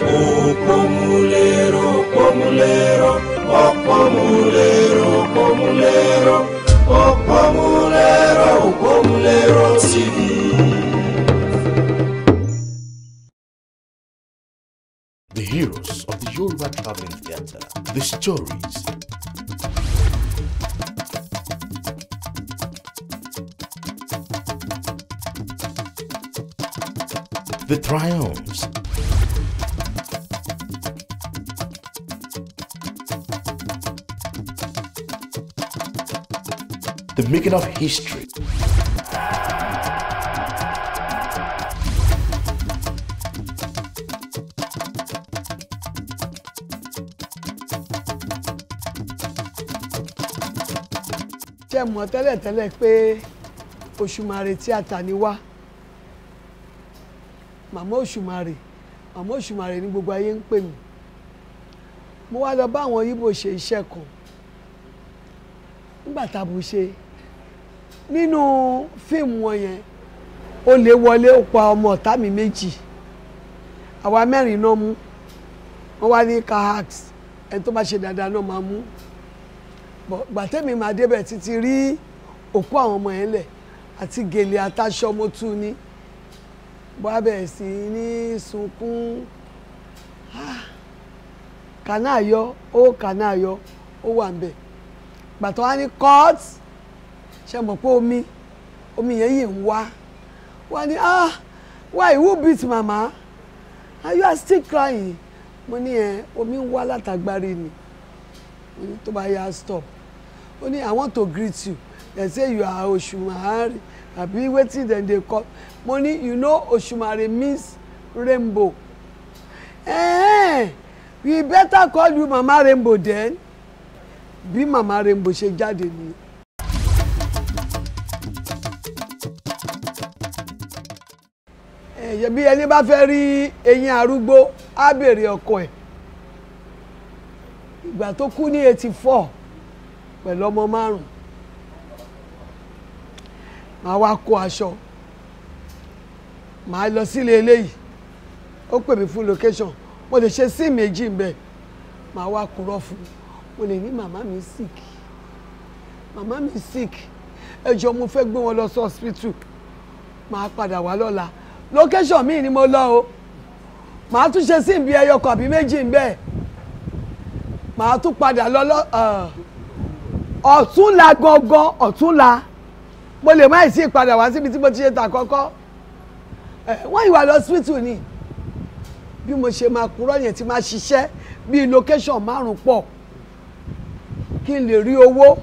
Òpómúléró, òpómúléró, òpómúléró, òpómúléró, òpómúléró, Òpómúléró TV. The heroes of the Yoruba Traveling Theatre, the stories, the triumphs, the making of history. Ṣe mọ̀ tẹ́lẹ̀tẹ́lẹ̀ pé Òṣùmàrè tíátà ni wá. Màmá Òṣùmàrè, màmá Òṣùmàrè ní gbogbo ayé ń pè mí. Mo wá lọ bá àwọn Ìgbò ṣe iṣẹ́ kan. Nígbà tá a bù ṣe nínú fíìmù wọn yẹn, ó lè wọlé, ó pa ọmọ ọ̀tá mi méjì. Àwa mẹ́rin náà mú. Wọ́n wá ní kahax, ẹni tó bá ṣe dáadáa náà máa mú. Gbàtẹ́mi máa débẹ̀ títí rí òkú àwọn ọmọ yẹn lẹ̀ àti gèlè àtàṣọ mo tún ní. Bó a bẹ̀rẹ̀ sí ní sunkún. Kànáàyọ, ó kànáàyọ, ó wà ńbẹ̀. Gbàtọ́ wá ní court, ṣe mọ̀ pé omi, omi yẹn yìí ń wá. Wá ní, ah, why who beat mama? And you are still crying. Mo ní ẹ, omi ń wá látàgbárí ni. Mo ní tó bá yá stop. Ó ní I want to greet you. They say you are Òṣùmàrè àbí wetin dem dey call. Mo ní you know Òṣùmàrè means rainbow. Eh, we better call you Mama Rainbow then. Bí Mama Rainbow ṣe jáde ni. Ẹ̀yẹ́ bí ẹni bá fẹ́ rí eyín arúgbó, á béèrè ọkọ ẹ̀. Ìgbà tó kú ní 84 pẹ̀lú ọmọ márùn-ún. Màá wá kó aṣọ. Màá lọ sílé eléyìí. Ó pè mí fún location. Mo lè ṣe sí méjì ńbẹ̀. Màá wá kúrọ́ fún un. Mo lè ní màmá mi sick. Màmá mi sick. Ẹ jọ̀ọ́ mo fẹ́ gbé wọn lọ sí hospital. Màá padà wá lọ́la. Location mi ni mo lọ o. Màá tún ṣe sí ibi ẹyọ kan àbí méjì ńbẹ̀. Màá tún padà lọ lọ ọ̀túnla gangan, ọ̀túnla. Mo lè má ì sí padà wá síbi tí mo ti ṣe tà kọ́kọ́. Wọ́n ìwà lọ hospital ni. Bí mo ṣe máa kúrò yẹn tí máa ṣiṣẹ́ bí location márùn-ún pọ̀. Kí n lè rí owó,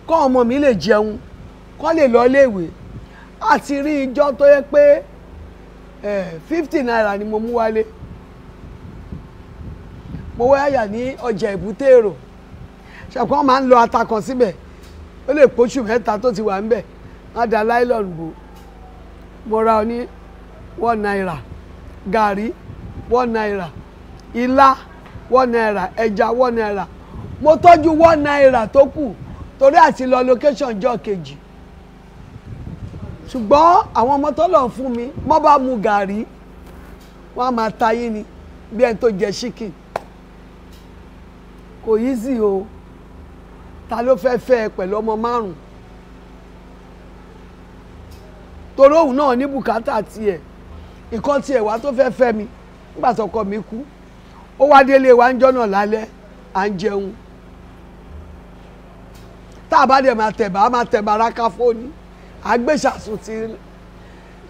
kọ́ ọmọ mi lè jẹun, kọ́ lè lọ iléèwé. Àti rí ijọ́ tó yẹ pé 50 naira ni mo mú wálé. Mo wá yà ní ọjà Èbúté Èrò. Ṣàkóso máa ń lọ ata kan síbẹ̀. Ó lè pósù mẹ́ta tó ti wà ńbẹ̀. Wọ́n á da nylon bò. Mo ra ní 1 naira, gàrí 1 naira, ilá 1 naira, ẹja 1 naira. Mo tọ́jú 1 naira tó kù torí àti lọ location jọ́ kejì. Ṣùgbọ́n àwọn ọmọ tó lọ fún mi, wọ́n bá mu gàrí, wọ́n á máa ta yín ni bí ẹni tó jẹ chicken. Kò easy o. Ta ló fẹ́ fẹ́ ẹ pẹ̀lú ọmọ márùn-ún? Torí òun náà ní bùkátà tiẹ̀. Ìkan tiẹ̀ wá tó fẹ́ fẹ́ mi nígbà tọkọ mi kú. Ó wá délé wa ń jọ́nà lálẹ́, à ń jẹun. Tá a bá dẹ̀ máa tẹ̀bà, á máa tẹ̀bà ráká fóònù. Àgbéṣàsùn ti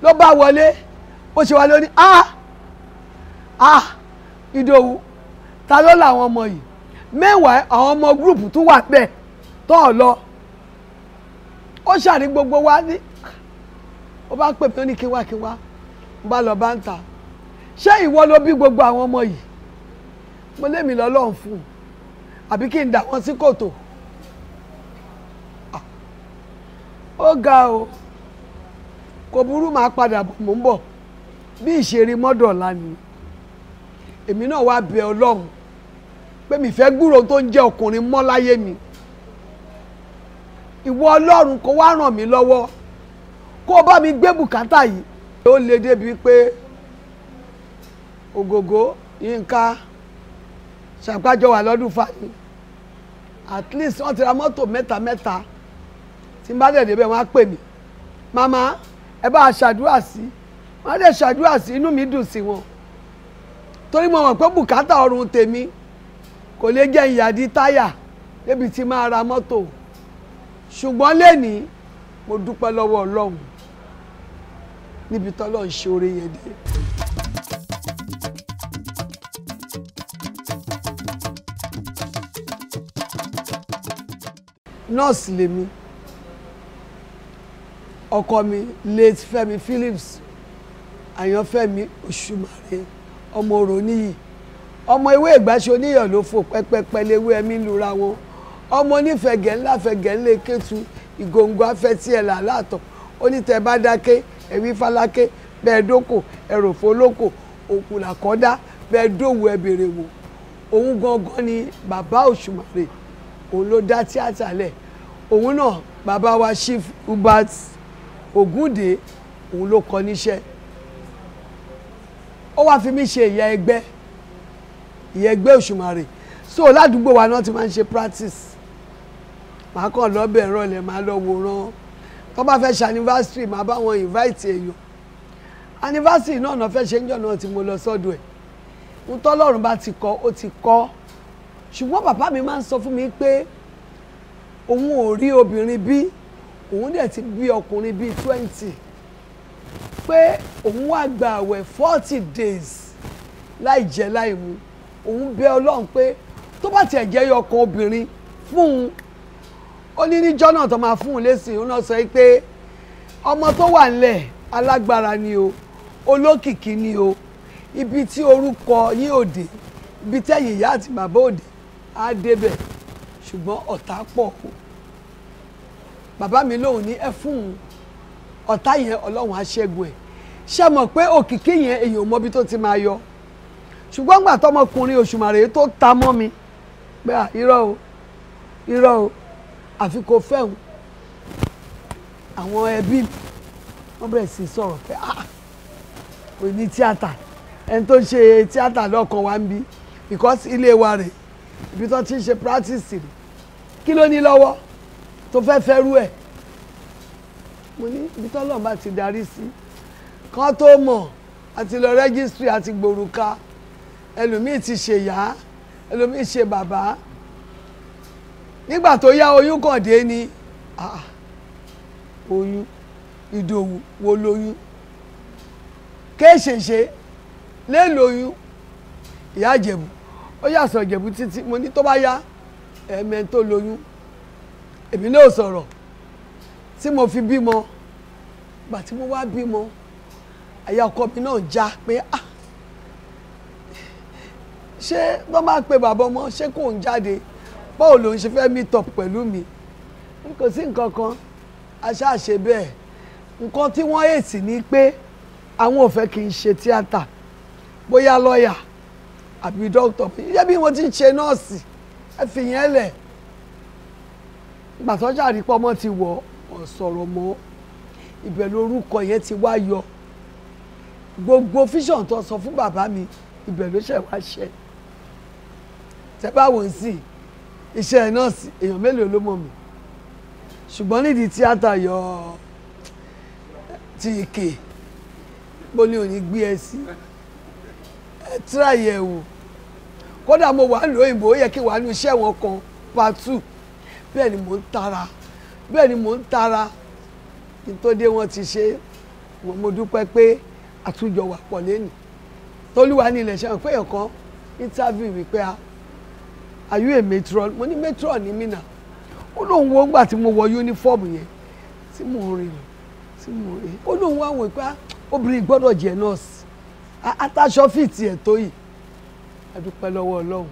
ló bá wọlé, ó ṣe wá lóní, ah ah Ìdòwú, ta ló làwọn ọmọ yìí? Meanwhile, àwọn ọmọ gúrùpù tún wà bẹ́ẹ̀ tó ọ̀ lọ. Ó ṣàrí gbogbo wa ní. Ó bá pè mí ó ní kí wá kí wá. Mo bá lọ bá ń ta. Ṣé ìwọ ló bí gbogbo àwọn ọmọ yìí? Mo lémi lọ́lọ́run fún un. Àbí kí n dà wọ́n sí kòtò? Ó ga o. Kò burú, màá padà bọ̀, mò ń bọ̀. Bí ìṣeré mọ́dọ̀ọ́lá ni. Èmi náà wá bẹ Ọlọ́run pé mi fẹ́ gbúròó tó ń jẹ́ ọkùnrin mọ́ láyé mi. Ìwọ Ọlọ́run kó wá ràn mí lọ́wọ́, kó o bá mi gbé bùkátà yìí. Ó le débi pé Ògògó Yínká ṣàpájọ wà lọ́dún fani, at least wọ́n ti ra mọ́tò mẹ́ta mẹ́ta. Tí n bá dẹ̀ débẹ̀, wọ́n á pè mí, "Màmá, ẹ bá a ṣàdúrà sí." Wọ́n á dẹ̀ ṣàdúrà sí, inú mi dùn sí wọn, torí mo mọ̀ pé bùkátà ọrùn tèmi kò lè jẹ́ ìyàdí táyà débi tí máa ra mọ́tò. Ṣùgbọ́n lẹ́nìí, mo dúpẹ́ lọ́wọ́ Ọlọ́run níbi tọ́lọ́run ṣe oore yẹn dé. Nọ́ọ̀sì lèmi. Ọkọ mi, late Fẹ́mi Phillips Àyànfẹ́mi Òṣùmàrè, ọmọ Òròníyì, ọmọ ewé ìgbàṣe oníyọ̀ ló fò pẹ́pẹ́pẹ́ léwé ẹ̀mí lura wọn, ọmọ onífẹ̀gẹ̀ ńlá fẹ̀gẹ̀ ńlẹ̀ kẹ́tù ìgòǹgò afẹ́tí ẹ̀ làlátọ̀ onítẹ̀ bá dáké ẹ̀wí fálákẹ́ bẹ́ẹ̀ dókò ẹ̀rọ̀fọ́ lóko òkú làkọ́dá bẹ́ẹ̀ dòwú ẹ̀ bèrè wò. Òun gangan ni bàbá Òṣùmàrè, òun ló dá tíátà lẹ̀. Òun náà, bàbá wa Chief Hubert Ògúndé, òun ló kọ́ níṣẹ́. Ó wá fi mí ṣe ìyá ẹgbẹ́, ìyá ẹgbẹ́ Òṣùmàrè. So ládùúgbò wa náà ti máa ń ṣe practice. Màá kàn lọ́bẹ̀ ìrọ̀lẹ́, màá lọ wòran. Tó bá fẹ́ ṣe anniversary, màá bá wọn invite èèyàn. Anniversary náà náà fẹ́ ṣe ń jọ̀ náà tí mo lọ sọ́dọ̀ ẹ̀. Ń tọ́lọ́run bá ti kọ́, ó ti kọ́. Ṣùgbọ́n bàbá mi máa ń sọ fún mi pé òun ò rí obìnrin bí, òun dẹ̀ ti bí ọkùnrin bíi 20, pé òun wá gba àwẹ̀ 40 days láì jẹ láì mu, òun bẹ̀ Ọlọ́run pé tó bá tiẹ̀ jẹ́ ọkàn obìnrin fún un. Ó ní níjọ́ náà tó máa fún un lésì, òun náà sọ pé ọmọ tó wà nílẹ̀, alágbára ni o, olókìkí ni o, ibi tí orúkọ yín ò dé, ibi tẹ́yìn ìyá àti bàbá òde á débẹ̀, ṣùgbọ́n ọ̀tá pọ̀ o. Bàbá mi lóhùn ní ẹ fún un, ọ̀tá yẹn, Ọlọ́run á ṣẹ́gun ẹ̀. Ṣé mọ̀ pé òkìkí yẹn, èèyàn ò mọbi tó ti máa yọ? Ṣùgbọ́n gbà tọmọkùnrin Òṣùmàrè tó ta mọ́ mi pé à, irọ́ o, irọ́ o, àfi kò fẹ́hùn, àwọn ẹbí mi wọ́n bẹ̀rẹ̀ sí sọ̀rọ̀ pé, "Ah, kò ní tíátà, ẹni tó ń ṣe tíátà lọ́kàn wa ń bí, because ilé wa rè, ibi tó ti ń ṣe practice rè, kí ló ní lọ́wọ́ tó fẹ́ fẹ́ rú ẹ̀?" Mo ní ibi tó lọ́n bá ti darí sí kán tó mọ̀, àti lọ registry, àti gbòrùka, ẹlòmíì ti ṣe ìyá, ẹlòmíì ṣe bàbá. Nígbà tó yá, oyún kàn dé ni. Ah, oyún Ìdòwú wo lóyún kéṣèṣe lélóyún ìyá Ìjẹ̀bú, ó yà sọ Ìjẹ̀bú títí. Mo ní tó bá yá, ẹ̀ẹ̀mẹ́ tó lóyún, èmi náà sọ̀rọ̀ tí mo fi bímọ. Gbà tí mo wá bímọ, àyà ọkọ mi náà já pé, ah, ṣé wọ́n máa pe bàbá ọmọ, ṣé kò ń jáde? Báwo ló ń ṣe fẹ́ meet up pẹ̀lú mi? N kò sí nǹkan kan, aṣáṣe bẹ́ẹ̀. Nǹkan tí wọ́n èsì ni pé àwọn ò fẹ́ kí n ṣe tíátà, bóyá lọ́ọ̀yà àbí dókítà. Yẹ bí wọ́n ti ń ṣe nọ́ọ̀sì, ẹ fi yẹn lẹ̀. Ìgbà tó ṣàrí pé ọmọ ti wọ̀ ọ̀ sọ̀rọ̀ mọ́, ibẹ̀ lórúkọ yẹn ti wá yọ. Gbogbo vision tó sọ fún bàbá mi, ibẹ̀ ló ṣẹ̀ wá ṣẹ. Tẹ́ bá wò ó sí iṣẹ́ nọ́ọ̀sì, èèyàn mélòó ló mọ̀ mí? Ṣùgbọ́n nídìí tíátà yọ ti ìkè bó ní òní gbé ẹ sí, ẹ tíráyì ẹ wò. Kódà mo wà nílùú òyìnbó, ó yẹ kí wà nínú iṣẹ́ wọn kan part two. Bẹ́ẹ̀ ni mò ń tara, bẹ́ẹ̀ ni mò ń tara kí n tó dé, wọ́n ti ṣe. Mo dúpẹ́ pé àtúnjọ wà pọ̀ lẹ́nu tolúwa ní ilẹ̀. Ṣe hàn pé èèyàn kan interview mi pé, "Are you a matron?" Mo ní matron ní mí náà. Ó lóun wo ńgbà tí mo wọ uniform yẹn, tí mo rìn lọ, tí mo rìn, ó lóun wá wò pé obìnrin gbọ́dọ̀ jẹ́ nọ́ọ̀sì, àtàṣọ fìtì ẹ̀ tó yìí. A dúpẹ́ lọ́wọ́ Ọlọ́run.